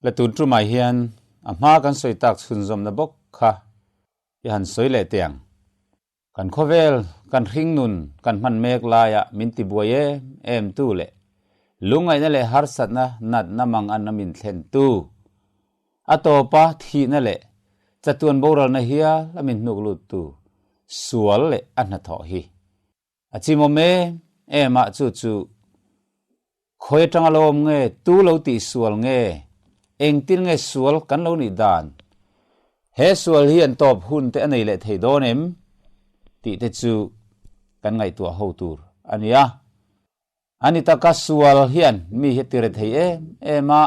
La tun tumah hian a hma kan sawi tak chhunzawmna bawk kha i han sawi leh teh ang. Kan khawvel, kan hringnun, kan hman mek laia min tibuai em em tu leh lungngaihna leh harsatna natna manganna min thlen tu, a tawpa thihna leh chatuan boralna hial a min hnuk lut tu sual leh a hnathawh hi A chimawm em em a, chu chu khawi atanga lo awm nge, tu lo tih sual nge, engtin nge sual kan lo nih dan, he sual hi an tawp hun te a nei leh thei dawn em tih te chu kan ngaihtuah ho tur a ni a. A ni taka sual hian mi hi a tire thei em em a,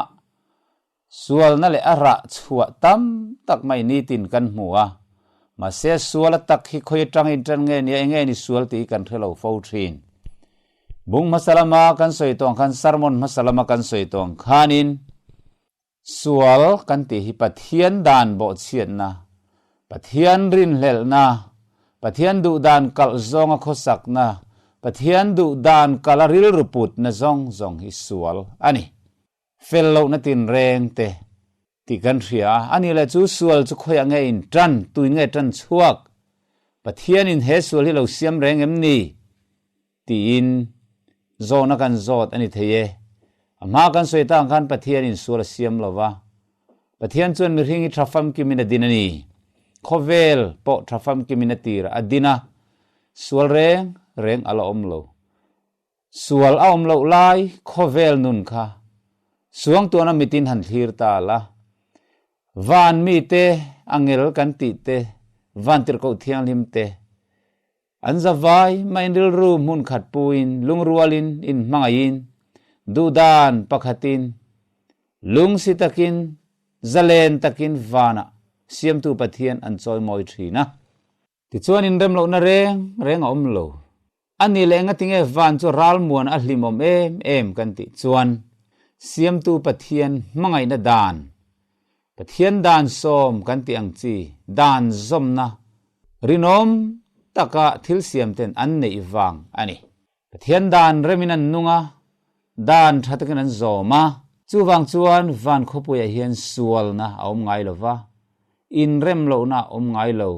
Sualna leh a rah chhuah tam tak mai nitin kan hmu a, mahse sual a tak hi khawi atang intan nge nia enge ni sual tih hi kan hre lo fo thin. Bung hmasa lama kan sawi tawh ang khan sermon hmasa lama kan sawi tawh ang khanin sual kan tih hi Pathian dan bawhchhiatna, Pathian rinhlelhna, Pathian duh dan kalh zawnga khawsakna, Pathian duh dan kalh a rilru putna zawng zawng hi sual a ni. Fel lohna tinreng te tih kan hria a, ani leh chu sual chu khawiah nge in tan, tuin nge tan chhuak, Pathianin he sual hi lo siam reng em ni? tiin zawhna kan zawt a ni thei e. A hma kan sawi tang khan Pathianin sual a siam lo va, Pathian chuan mihring hi tha famkimin a din a ni. Khawvel pawh tha famkimin a tir a din a, sual reng reng a la awm lo. Sual a awm loh lai khawvel nun kha suangtuahna mitin han thlir ta la. Van mite, angel kan tih te, vantirhkoh thianghlim te, an zavai mah in rilru hmun khat puin, lungrualin, inhmangaihin, duhdan pakhatin, lungsi takin, zalen takin vanah Siamtu Pathian an chawimawi thin a. Tichuan inrem lohna reng reng a awm lo. A ni leh engatinge van chu ralmuan a hlimawm em em kan tih chuan Siamtu Pathian hmangaihna dan, Pathian dan sawm kan tih ang chi dan zawmna rinawm taka thil siam ten an neih vang a ni. Pathian dan remin an nung a, dan tha takin an zawm a. Chuvang chuan van khawpuiah hian sualna a awm ngai lo va, inrem lohna a awm ngai lo,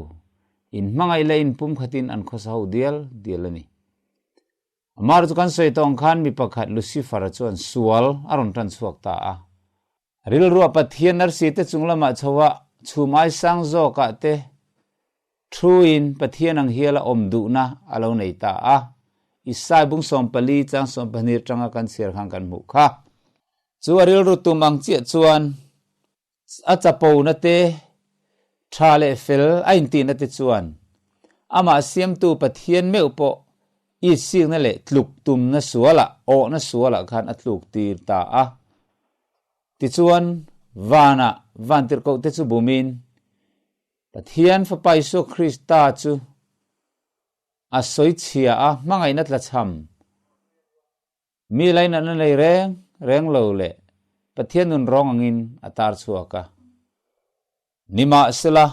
inhmangaih leh inpumkhatin an khawsa ho dial dial a ni. Amar chu kan sawi tawng khan mi pakhat Lucifer-a chuan sual a rawn tan chhuak ta a. Rilruah Pathian arsi te chung lamah chhoa chhum ai sang zawkah te Thuin Pathian ang hial a awm duhna a lo nei ta a, Isai bung 14 chang 12 tanga kan chhiar khan kan hmuh kha. Chu a rilru tum ang chiah chuan a chapona te, tha leh fel a intihna te chuan amah siamtu Pathian meuh pawh itsikna leh tluk tumna sualah, awhna sualah khan a tluk tir ta a. Tichuan, vanah vantirhkohte chu bumin Pathian Fapa Isua Krista chu a sawi chhia a, hmangaihna tlachham, mi lainatna nei reng reng lo leh Pathian nun rawng angin a tar chhuak a. Nimahsela,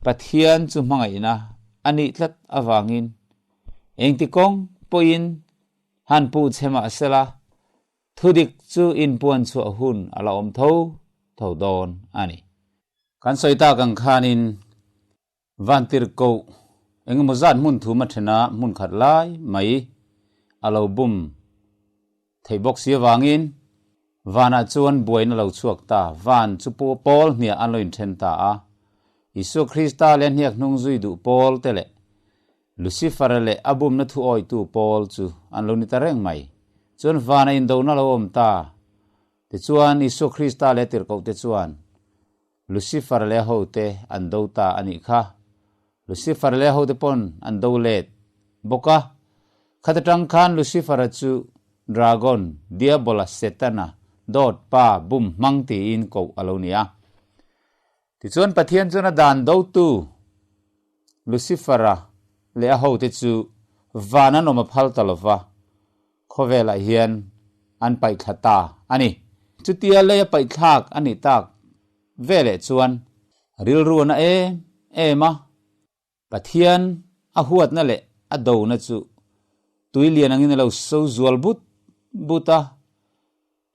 Pathian chu hmangaihna a nih tlat avangin engti kawng pawhin han puh che mahsela Thudik chu inpuan chhuah hun a la awm tho tho dawn a ni. Kan sawi tak ang khanin Vantirhkoh engemaw zat hmun thum a then a, hmun khat lai mai a lo bum theih bawk si avangin vanah chuan buaina lo chhuak ta, van chu pawl hniah an lo inthen ta a. Isua Krista leh a hniak hnung zui duh pawl te leh Lucifer-a leh a bumna thu awitu Paul chu an lo ni ta reng mai. Chuan vana indona lo awm ta. Tichuan, Isua Krista leh tirhkohte chuan Lucifer leh a hote an do ta a nih kha. Lucifer leh a hote pawn an do let bawk a. Khat atang khan Lucifer-a chu Dragon, Diabola, Setana, dawt, pa, bum hmang tiin koh a lo ni a. Tichuan Pathian chuan a dan dotu Lucifer-a leh a hote chu van an awm a phal ta lo va, khawvelah hian an paihthla ta a ni. Chutia lei a paihthlak a nih tak veleh chuan rilru a na em em a, Pathian a huatna leh a dona chu tui lian angin a lo so zual but but a.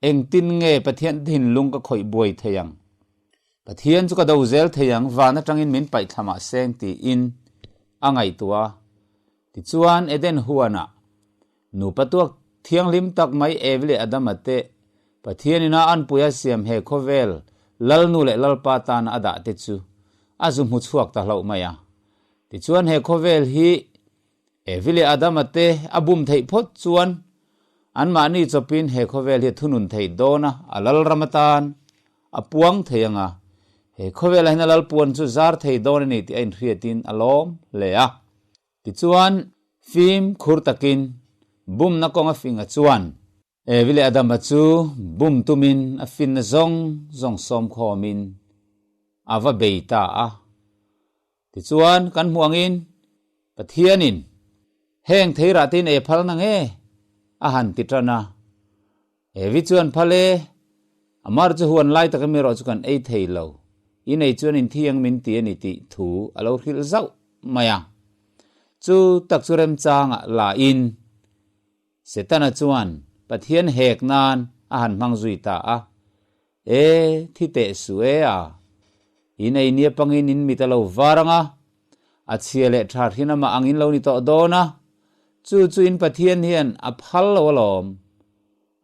Engtin nge Pathian thinlung ka khawih buai thei ang? Pathian chu ka do zel thei ang, van atangin min paih thla mah seng tiin a ngaihtuah a. Tichuan, Eden huanah nupa tuak thianghlim tak mai Evi leh Adama te Pathian ina anpui a siam he khawvel Lalnu leh Lalpa tana a dah te chu a zu hmu chhuak ta hlauh mai a. Tichuan he khawvel hi Evi leh Adama te a bum theih phawt chuan anmahni chawpin he khawvel hi a thunun thei dawn a, a lalram atan a puang thei ang a, he khawvelah hian a lalpuan chu zar thei dawn a ni tih a inhriatin a lawm hle a. Tichuan, fimkhur takin bumna kawnga finga chuan Evi leh Adama chu bum tumin a finna zawng zawng sawmkhawmin a va bei ta a. Tichuan, kan hmuh angin Pathianin heng theirah te in ei phal na nge? a han ti tan a. Evi chuan phal e, Amar chu huan lai taka mi erawh chu kan ei thei lo, in ei chuan in thi ang min ti a ni tih thu a lo hrilh zauh mai a. Chu tak chu remchangah la in Setana chuan Pathian hek nan a han hmang zui ta a, E, thi teh suh e a, in ei nia pangin in mit a lo var ang a, a chhia leh tha hrin amah angin lo ni tawh dawn a, chu chu in Pathian hian a phal lo alawm.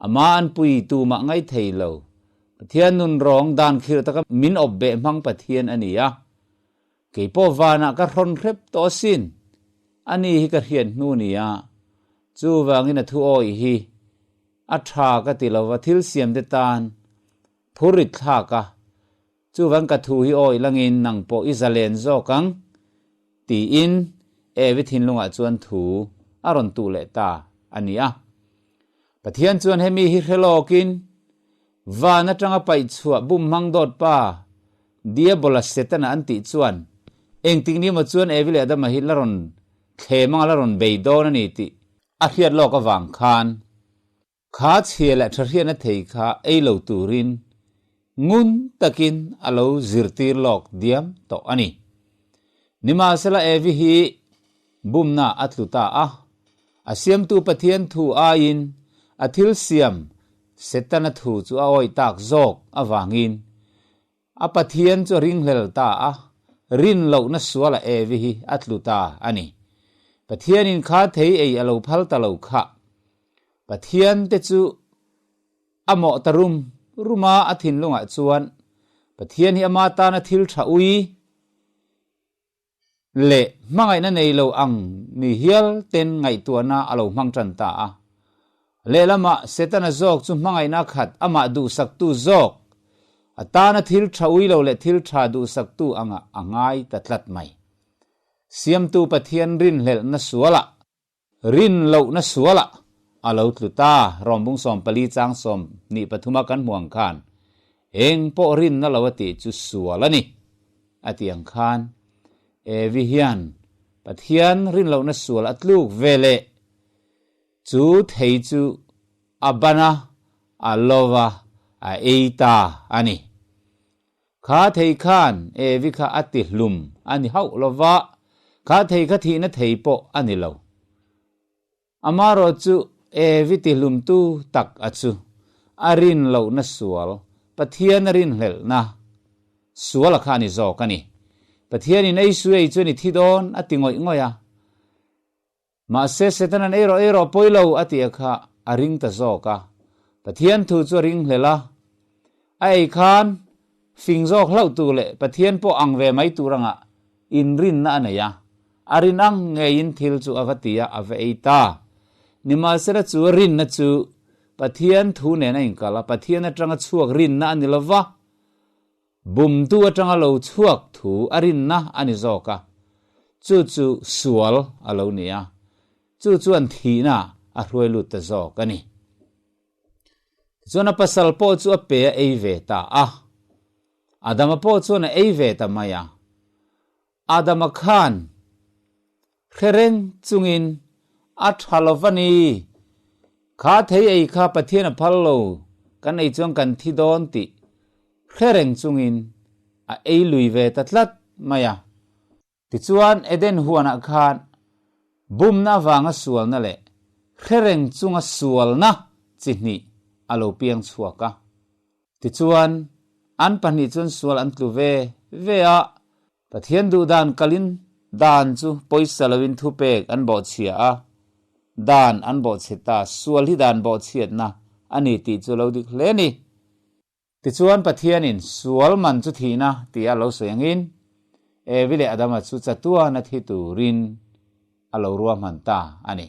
Ama an pui tumah ngai thei lo. Pathian nun rawng dan khirh taka min awp beh hmang Pathian a ni a. Kei pawh vanah ka hrawn hrep tawh asin. Ani hi ka hriat hnu nia. Chuvangin a thu awih hi a tha ka ti lova thil siamte tan phur rit thlak a. Chuvang ka thu hi awih langin nang pawh i zalen zawk ang tiin Evi thinlungah chuan thu a rawn tuh leh ta a ni a. Pathian chuan hemi hi hre lawkin Van atanga paih chhuah bum hmang dawt pa Diabola Setana an tih chuan engtik ni emaw chuan Evi leh Adama hi la rawn thlem anga la rawn bei dawn a ni tih a hriat lawk avang khan kha chhia leh tha hriatna thei kha ei lo turin ngun takin a lo zirtir lawk diam tawh a ni. Nimahsela Evi hi bumna a tlu ta a, a siamtu Pathian thu aiin a thil siam Setana thu chu a awih tak zawk avangin a Pathian chu a ringhlel ta a, rin lohna suala Evi hi a tlu ta a ni. Pathianin kha thei ei a lo phal ta lo kha. Pathian te chu a mawh ta rum rum a, a thinlungah chuan Pathian hi ama tana thil tha ui leh hmangaihna nei lo ang ni hial ten ngaihtuahna a lo hmang tan ta a. Lehlamah Setana zawk chu hmangaihna khat amah duhsaktu zawk, a tana thil tha ui lo leh thil tha duhsaktu angah a ngai ta tlat mai. Siamtu Pathian rinhlelhna sualah Rin lohna sualah a lo tlu ta, Rawmbung 14 chang 23 a kan hmu ang khan, eng pawh rinna lo a tih chu sual a ni, a ti ang khan, Evi hian Pathian rin lohna sual a tluk ve leh chu thei chu a ban a, a lova, a ei ta a ni. Kha thei khan Evi kha a ti hlum a ni hauh lo va, kha thei kha thihna thei pawh a ni lo. Amarawh chu Evi ti hlumtu tak a chu a rin lohna sual, Pathian a rinhlelhna sual a kha a ni zawk a ni. Pathianin ei su ei chuan i thi dawn a ti ngawih ngawih a. Mahse, Setanan ei rawh ei rawh pawi lo a tih kha a ring ta zawk a. Pathian thu chu a ring hlel a. A ei khan fing zawk hlauh tur leh Pathian pawh ang ve mai tur anga inrinna a nei a. A rin ang ngeiin thil chu a va ti a, a va ei ta. Nimahsela chu a rinna chu Pathian thu nen a inkal a, Pathian atanga chhuak rinna a ni lo va. Bumtu atanga lo chhuak thu a rinna a ni zawk a, chu chu sual a lo ni a, chu chuan thihna a hruai lut ta zawk a ni. Tichuan a pasal pawh chu a pe a ei ve ta a, Adama pawh chuan a ei ve ta mai a. Adama khan hre reng chungin a tha lo va ni, kha thei ei kha Pathian a phal lo, kan ei chuan kan thi dawn tih hre reng chungin a ei lui ve ta tlat mai a. Tichuan Eden huanah khan bumna avanga sualna leh hre reng chunga sualna chi hnih. a lo piang chhuak a. Tichuan, an pahnih chuan sual an tlu ve ve a, Pathian duhdan kalin dan chu pawisa loin thupek an bawhchhia a, dan an bawhchhe ta, sual hi dan bawhchhiatna a ni tih chu lo dik hle a ni. Tichuan Pathianin sual man chu thihna tia lo sawi angin Evi leh Adama chu chatuana thi turin a lo ruahman ta a ni.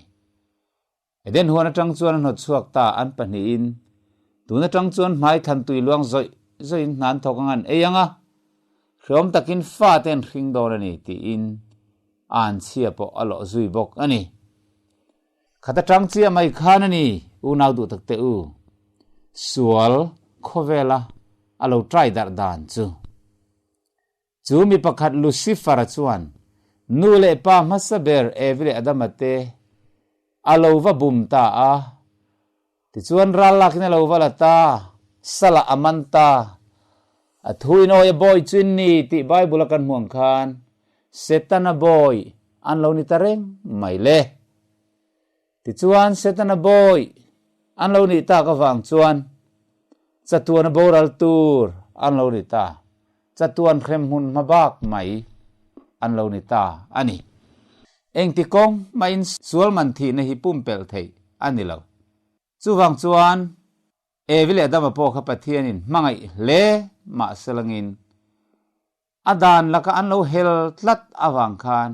Eden huan atang chuan a hnawt chhuak ta an pahnihin tun atang chuan hmai thlan tui luang zawih zawihin hna an thawk ang an ei ang a, hreawm takin fate an hring dawn a ni tiin anchhia pawh a lawh zui bawk a ni. Khat atang chiah mai khan a ni unau duh tak teh u, sual khawvela a lo try darh dan chu. Chu mi pakhat Lucifer-a chuan nu leh pa hmasa ber Evi leh Adama te a lo va bum ta a. Tichuan ral lakin a lo va la ta, salah a man ta. A thu in awi a bawi chu in ni tih Bible-a kan hmuh ang khan Setana bawi an lo ni ta reng mai le. Tichuan Setana bawi an lo nih tak avang chuan chatuana boral tur an lo ni ta, chatuan hremhmun hma bak mai an lo ni ta a ni. Engti kawng mahin sual man thihna hi pumpelh theih a ni lo. Chuvang chuan Evi leh Adama pawh kha Pathianin hmangaih hle mahselangin A dan laka an lo hel tlat avang khan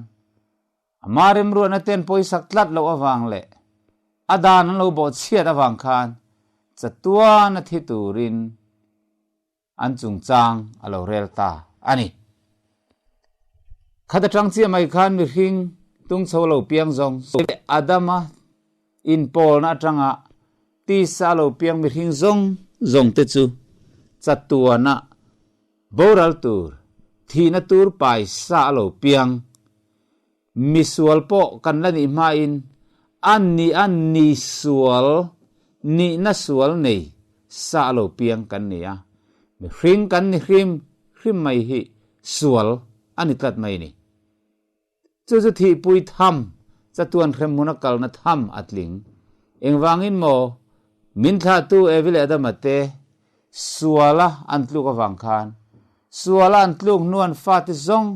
ama remruatna ten pawisak tlat loh avang leh a dan an lo bawhchhiat avang khan chatuan a thi turin an chungchang a lo rel ta a ni. Khat atang chiah mai khan mihring tungchho lo piang zawng leh Adama inpawlna atanga tisa a lo piang mihring zawng zawng te chu chatuana Boral tur, thihna tur paisa a lo piang. Misual pawh kan la nih hmain a ni a ni sual, nihna sual nei sa a lo piang kan ni a. Mihring kan ni hrim hrim mai hi sual a ni tlat mai ni. Chu chu thihpui tham, chatuan hremhmun a kalna tham a tling. Engvangin maw min thlahtu Evi leh Adama te suala an tluk avang khan suala an tluk hnuan fate zawng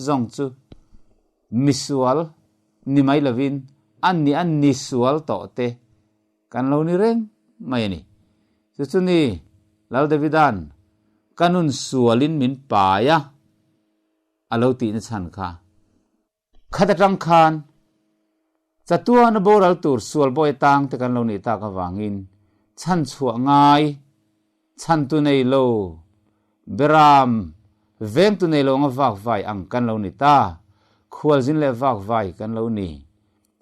zawng chu misual ni mai lovin an ni an ni sual tawh te kan lo ni reng mai a ni. Chu chu ni Lal Davida'n ka nun sualin min pai a. a lo tihna chhan kha. Khat atang khan chatuana boral tur sual bawi atang te kan lo nih tak avangin chhan chhuah ngai, chhan tu nei lo, beram veng tu nei lo anga vak vai ang kan lo ni ta, khualzin leh vak vai kan lo ni.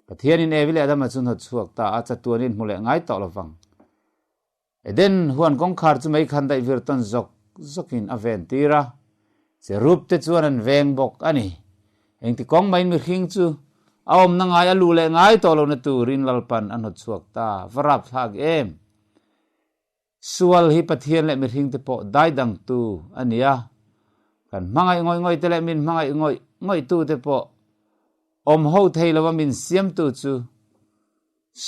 Pathianin Evi leh Adama chu hnawt chhuak ta a, chatuanin hmu leh ngai tawh lovang. Eden huan kawngkhar chu mei khan daih vir tawn zawk zawkin a ven tir a, cherub te chuan an veng bawk a ni. Engti kawng maiin mihring chu a awmna ngai a luh leh ngai tawh lohna turin Lalpan a hnawt chhuak ta, va rap thlak em! Sual hi Pathian leh mihring te pawh daidangtu a ni a, kan hmangaih ngawih ngawih te leh min hmangaih ngawih ngawih tu te pawh awm ho thei lova min siamtu chu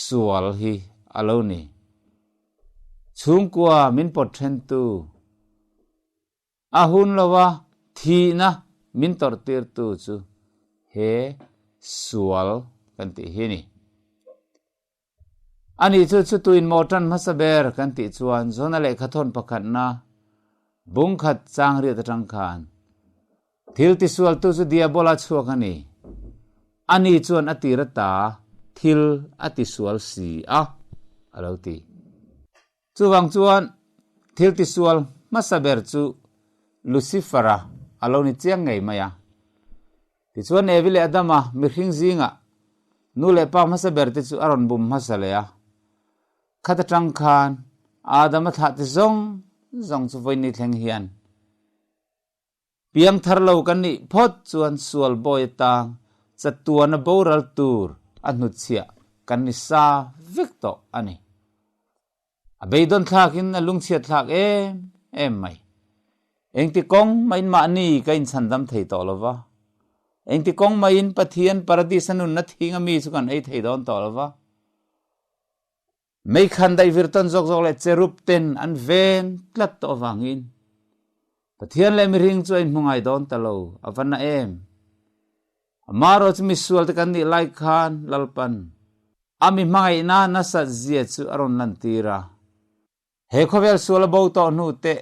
Sual hi a lo ni. Chhungkua min pawt thentu, a hun lova thihna min tawrhtirtu chu he sual kan tih hi a ni. Ani chu chutuin maw tan hmasa ber kan tih chuan Jona lehkhathawn pakhatna bungkhat chang riat atang khan Thil tisualtu chu Diabola chhuak a ni. Ani chuan a tir ata thil a tisual si a, a lo ti. Chuvang chuan thil tisual hmasa ber chu Lucifer-a a lo ni chiang ngei mai a. Tichuan Evi leh Adama mihring zingah nu leh pa hmasa ber te chu a rawn bum hmasa leh a. Khat atang khan Adama thlah te zawng zawng chu vawiin ni thleng hian Piangthar lo kan nih phawt chuan sual bawi atang chatuana boral tur a hnutchhiah kan ni sa vek tawh a ni. A beidawn thlakin a lungchhiat thlak em em mai. Engti kawng mahin mahni ka inchhandam thei tawh lo va, engti kawng mahin Pathian Paradis a nunna thing a mi chu kan ei thei dawn tawh lo va. Meikhan daih vir tawn zawk zawk leh cherub ten an ven tlat tawh avangin Pathian leh mihring chu a inhmu ngai dawn ta lo, a va na em? Amaherawh chu misual te kan nih lai khan Lalpan a mi hmangaihna nasat zia chu a rawn lantir a. He khawvel sual a bo tawh hnu te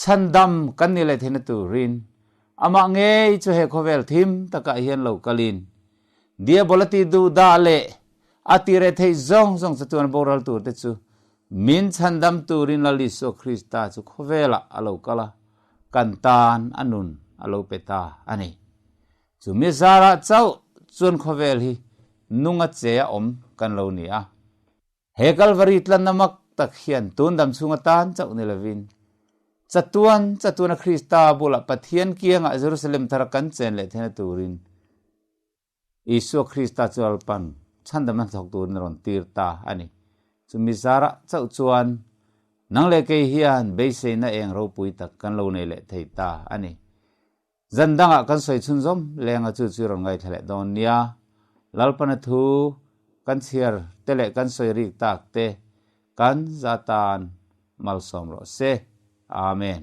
chhandam kan nih leh theihna turin amah ngei chu he khawvel thim takah hian lo kalin Diabol a tih duh dah leh a tih reh theih zawng zawng chatuan boral tur te chu min chhandam turin Lal Isua Krista chu khawvelah a lo kal a, kan tan a nun a lo pe ta a ni. Chumi zarah chauh chuan khawvel hi nunga che a awm kan lo ni a. He Kalvari tlanna mak tak hian tun dam chhung atan chauh ni lovin, chatuan chatuana Krista bulah Pathian kiangah Jerusalem thara kan chen leh theihna turin Isua Krista chu Lalpan chhandamna hnathawk turin a rawn tir ta a ni. Chumi zarah chauh chuan nang leh kei hian beiseina eng ropui tak kan lo nei leh thei ta a ni. Zan dangah kan sawi chhunzawm lenga chu chu rawn ngaithla leh dawn nia. Lalpana thu kan chhiar te leh kan sawi rik tak te kan za tan malsawm rawh se. Amen.